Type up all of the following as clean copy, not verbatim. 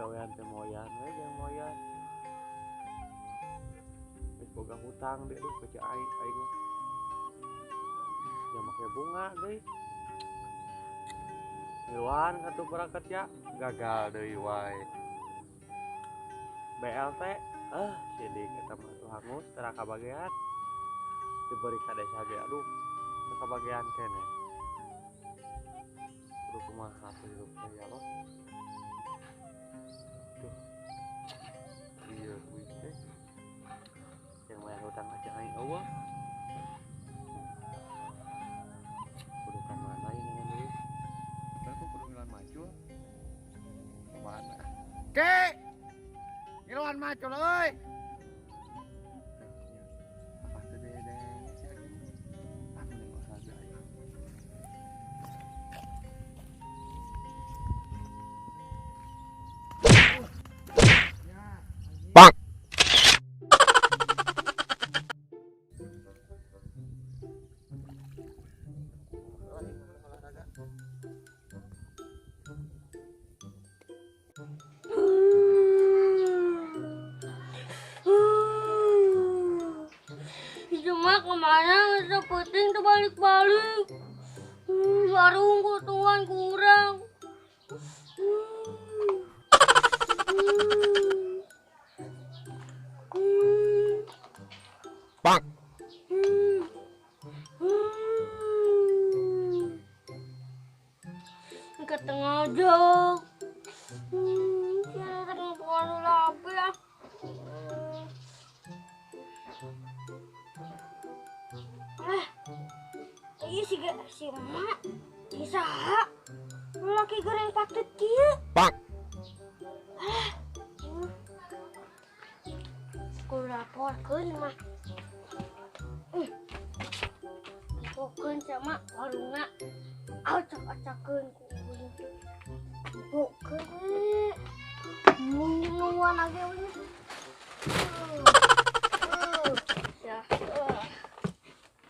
Gawean teh moyan we jeung moyan. Geus boga hutang deui aduh ka aing aing mah. Ya make bunga deui. Ngiluan kartu prakerja gagal deui wae. BLT sidik eta mah tuh hangus tara kabagean. Diberi ka desa ge aduh teu kabagean keneh. Kudu kumaha atuh hirup teh ya Allah. Duh. Ieu duit teh. Yang bayar hutang ka aing eueuh. Kudu ka mana ieu dengan duit? Aku kudu ngiluan macul. Kemana? Ke! Ngiluan macul euy. Apa teh dede si Agi? Ah mending olahraga aja. Bang. Olahraga. Cuma kemana seputing tuh balik-balik. Warung kutuan kurang. Bang. Ke tengah aja. Siapa tengah pengaruh apa ya? Iya si si emak, si saha, laki goreng patut kieu. Bang. Kudu laporkeun mah. Laporkeun sama warungna. Acak-acakeun ku uing. Laporkeun we. Mun lagi we. Ya.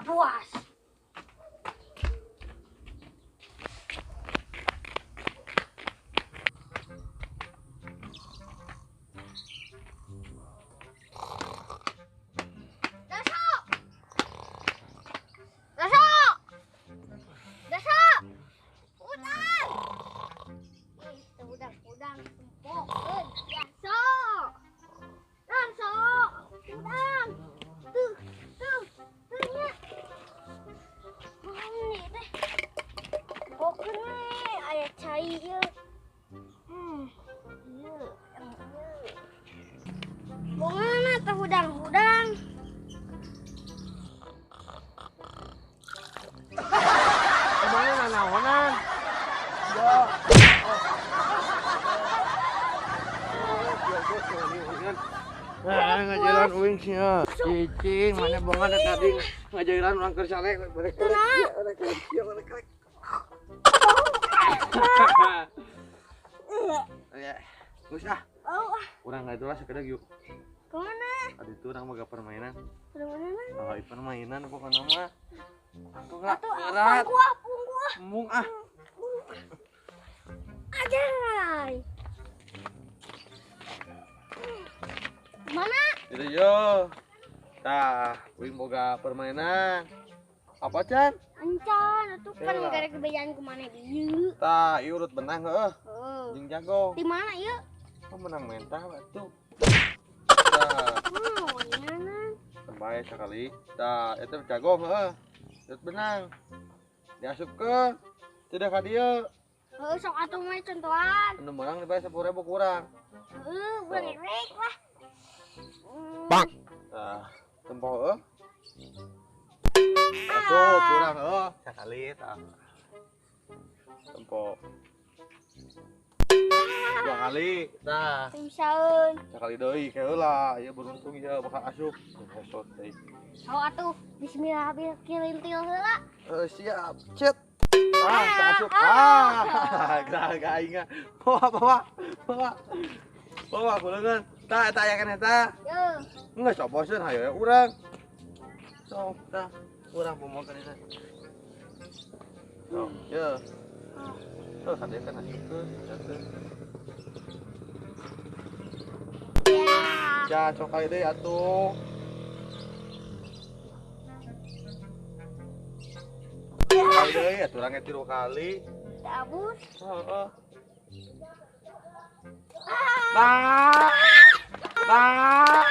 Puas. Mana teh hudang-hudang? Kemana nanaonan? Ya. Nah, ngajaran uing sia. Cicing, mana bongan tadi ngajaran urang keur sale berek-berek. Berek-berek. Ya, geus ah. Urang itulah sekedar yuk. Kemana? Ada itu orang mau permainan. Permainan? Oh, permainan pokoknya mah. Aku enggak berat. Punggu ah. Mung ah. Ajar. Mana? Itu yo. Tah, uing boga permainan. Apa Chan? Encan, atuh kan gara kebejaan ku maneh dieu. Tah, ieu urut benang heuh. Jeung jago. Di mana ieu? Oh, menang mentah atuh. Baik sekali. Tah, itu jago heuh. Urut benang. Diasupkeun. Tidak ka dieu. Heuh, sok atuh mah contohan. Anu menang dibayar 10.000 kurang. Heuh, urang rek lah. Bang. Tah, tempo heuh. Atuh kurang heuh sekali tah. Tempo. 2 kali tah. Pisaeun. Sekali deui ke heula, ieu beruntung ieu bakal asup. Hesot deui. Sok atuh bismillah kilintil heula. Siap. Cet. Ah, asup. Ah, gerak aing. Bawa, bawa. Bawa. Bawa kulengan. Tah eta aya keneh tah. Yeuh. Geus sok boseun hayo urang. Sok tah, urang pomokeun eta. Sok, yeuh. Tuh, kadieu kan asupkeun, asupkeun. Acan sok kali deui atuh. Kali deui atuh urang 3 kali. Abus. Heeh. Nah. Nah.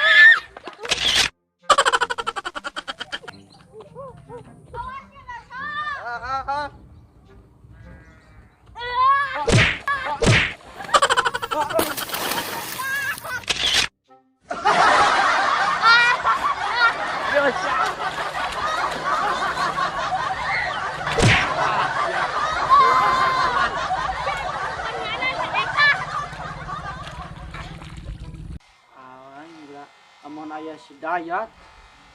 Amun aya si Dayat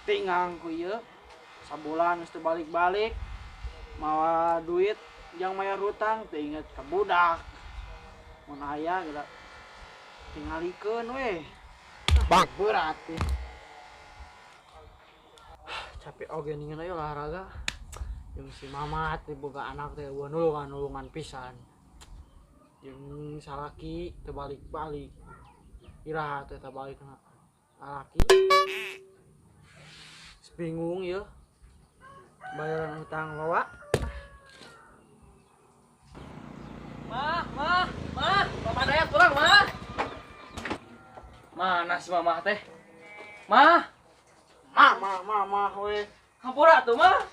tingang ku ieu sabulan geus teu balik-balik mawa duit jang mayar hutang teu inget ka budak. Mun aya geura tingalikeun we. Bang berat teh. Capek oge ningan aya olahraga. Jeung si Mamat teh boga anak teh eueuh nulungan-nulungan pisan. Jeung salaki teu balik-balik. Iraha teh teu balikna. Laki bingung ya bayaran hutang loa. Mah, mah, mah, Bapak Dayat kurang mah. Mana si mamah teh? Mah, mah, mah, mah, mah, we. Hampura tuh mah.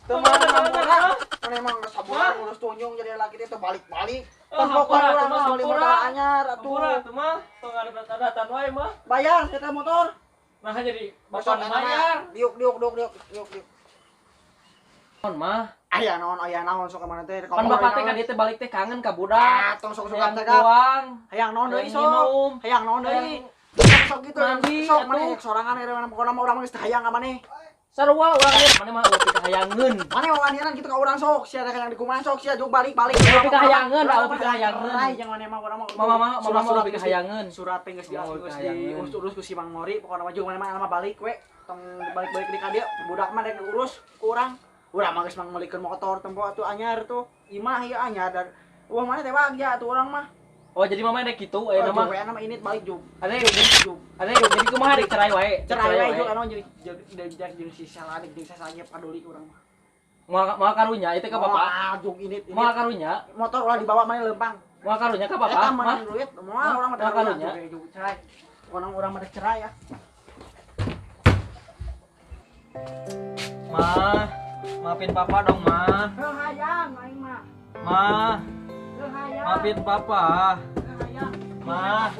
Tuh mah, hampura. Kan emang geus sabulan ngurus tunjung jadi laki teh balik-balik. Hampura tuh mah, hampura. Anyar atuh. Hampura tuh mah, tong ada-adatan wae mah. Bayar eta motor. Nah jadi bapak bayar. Diuk diuk diuk diuk diuk diuk. Naon mah? Aya naon sok ka mana teh? Pan bapak teh ka dieu teh balik teh kangen ka budak. Ah, tong sok-sok teh ka. Hayang naon deui sok. Hayang naon deui. Sok gitu. Sok maneh sorangan era pokona mah urang mah geus teu hayang ka maneh. Sarua urang ge maneh mah eueuh pikahayangeun. Maneh wawanianan kitu ka urang sok, sia rek yang dikumaha sok, sia juk balik-balik. Eueuh pikahayangeun, eueuh pikahayangeun. Jeung maneh mah urang mah. Mama mama mama pikahayangeun. Surat teh geus diurus ku si Mang Mori, pokona mah jeung maneh mah balik we. Tong balik-balik di ka dieu, budak mah rek diurus ku urang. Urang mah geus mangmelikeun motor tempo atuh anyar tuh. Imah ieu anyar dan wah maneh teh bagja atuh urang mah. Oh jadi mama rek kitu aya nama. Oh, nama ini balik juk. Ade juk. Ade jadi kumaha rek cerai wae. Cerai wae juk anu jeung si Sela jeung sasanya paduli urang mah. Moal karunya itu ka bapak. Moal juk ini. Moal karunya. Motor ulah dibawa maneh leumpang. Moal karunya ka bapak. Eta maneh duit moal urang mah karunya. Juk cerai. Urang urang mah cerai ya. Ma, maafin papa dong, Ma. Heuh hayang aing mah. Ma. Maafin papa. Ma.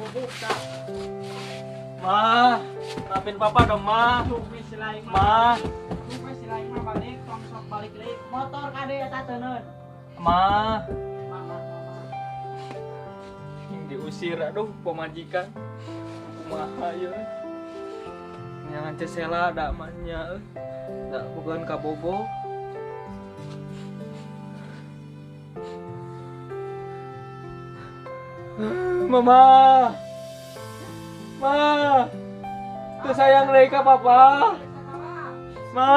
Ma, maafin papa dong, Ma. Ma. Balik, tong sok balik deui. Motor kade eta teuneun. Ma. Yang diusir aduh pamajikan. Kumaha ieu? Nyangan cesela da mah nya euy. Da bogaan ka bogo. Mama. Ma. Tuh sayang mereka papa. Ma.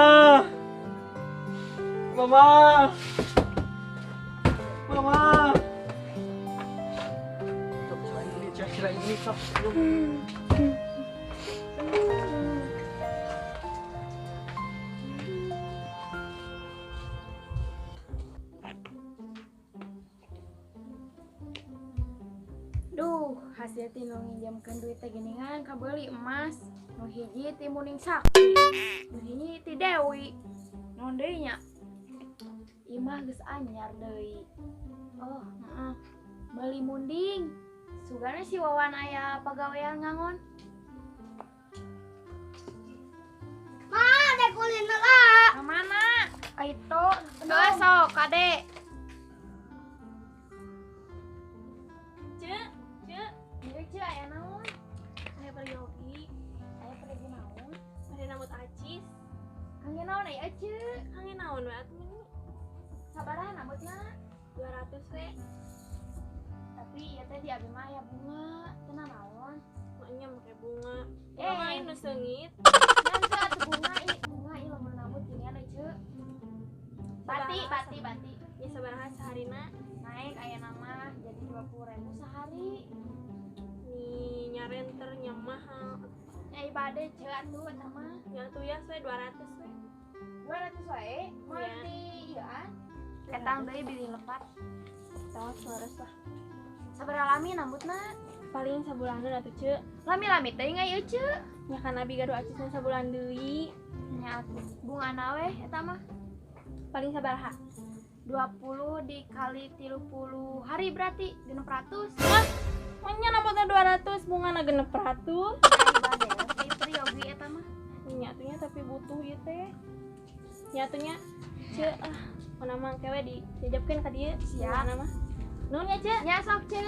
Mama. Mama. Duh, hasil ti nu nginjamkeun duit teh geuningan kabeuli emas. Nu hiji ti Muning Sakti, nu hiji ti Dewi. Naon deui nya? Imah geus anyar deui. Oh, heeh. Meuli munding. Sugana si Wawan aya pagawean ngangon. Ma, dek ulin lah. Ka mana? Aito, geus sok kade. Ceu, ceu, ieu ceu aya naon? Aya peryogi, aya peryogi naon? Bade nambut acis. Kangge naon aya ceu? Kangge naon we atuh meni? Sabaraha nambutna? 200 we. Tapi ieu teh di abi mah aya bunga, teu naon? Maknya make bunga. Eh, lain nu seungit. Ngan teu atuh bunga ieu, bunga ieu lamun nambut ginian euy ceu. Bati, bati, bati. Ya sabaraha saharina? Naik aya nama jadi 20.000 sehari. Nih nyarenter nya mahal. Ai bade ceu atuh eta mah. Nya atuh ya we 200 we. 200 wae. Moal di ieu an. Ketang deui bilih lepat. Tos leres lah. Sabaraha lami nambutna? Paling sabulanan atuh ceu. Lami-lami teh nggak ieu ceu. Nya kan abi gaduh acisna sabulan deui. Nya atuh bungana we eta mah. Paling sabaraha? 20 dikali 30 hari berarti 600. Hah? Nya nambutna 200, bungana 600. Ai bade we peryogi eta mah. Nya atuh nya tapi butuh ieu teh. Nya atuh nya ceu ah mana mah kewe dijajabkeun ka dieu. Siap. Bungana mah. Nuhun ya ceu. Nya sok ceu.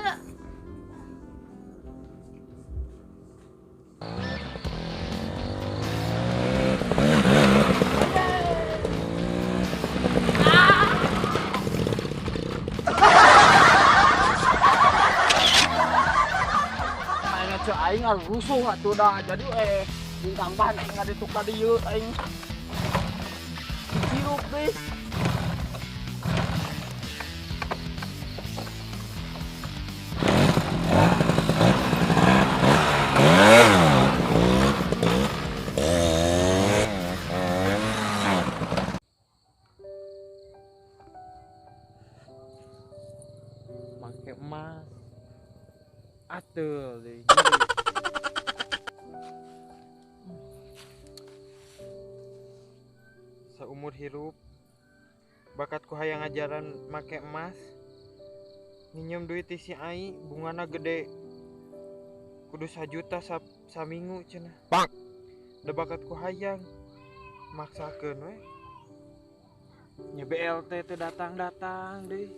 Aing rusuh atuh dah jadi bintang ban aing ngadituk ka dieu aing hirup deh. Make emas atul deui. Seumur hirup bakatku hayang ngajaran make emas, minjem duit ti si ai bungana gede kudu 1 juta saminggu cenah. Bang. Da bakatku hayang maksakeun we nya. BLT teh datang-datang deui,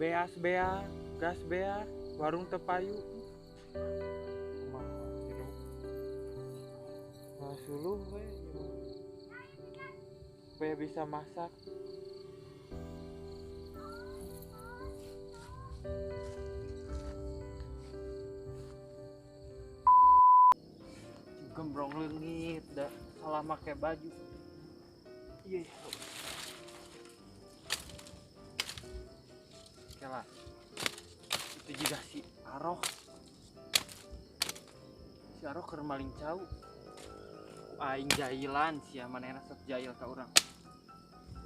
beas beak, gas beak, warung teu payu. Kumaha hirup ngasuluh we supaya bisa masak. Gembrong leungit da salah make baju. Iya. Kela. Itu juga si Aroh. Si Aroh keur maling cau. Ku aing jailan sia, manehna sok jail ka urang.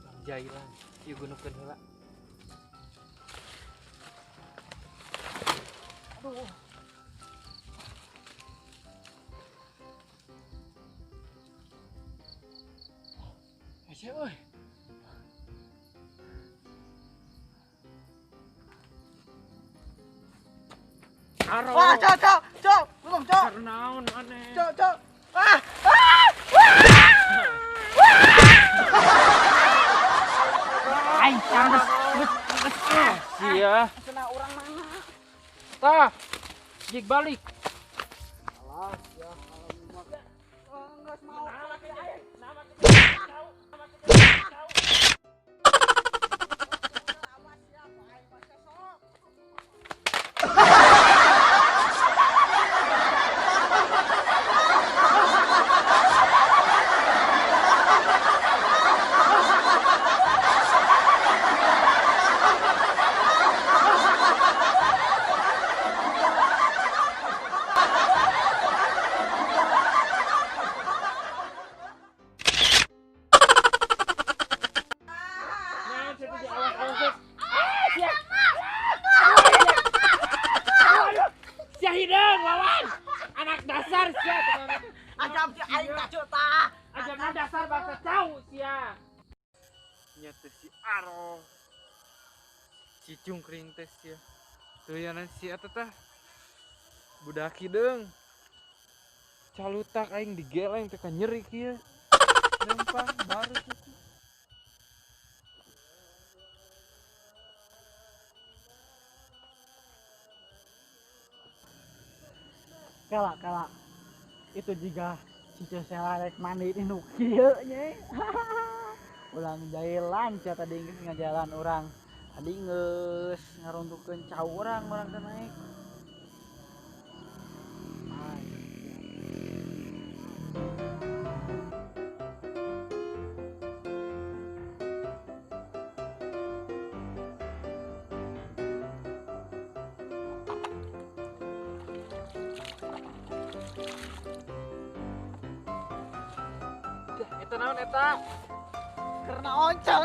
Urang jailan, ieu gunukeun heula. Aduh. Hese euy. Aroh. Wah, cok, cok, cok, belum cok. Keur naon aneh? Cok, cok. Ah, Aing geus geus geus. Sia. Cenah urang mana? Tah. Jik balik. Alah, ya kalau mah geus mau. Sia hideung lawan. Anak dasar sia. Ajam si aing kacau tah. Ajamna dasar bangsa cau sia. Nya teh si Aro. Cicung kering teh sia. Tuyanan si eta tah. Budak hideung. Calutak aing digeleng teh ka nyeri kieu. Lempang baru kitu. Kala kala. Itu juga si Cesela rek mandi di nu kieu nya. Ulang jailan sia tadi geus ngajalan urang. Tadi geus ngaruntukeun cau urang, urang teh naik. Ay. Teu naon eta? Karena once.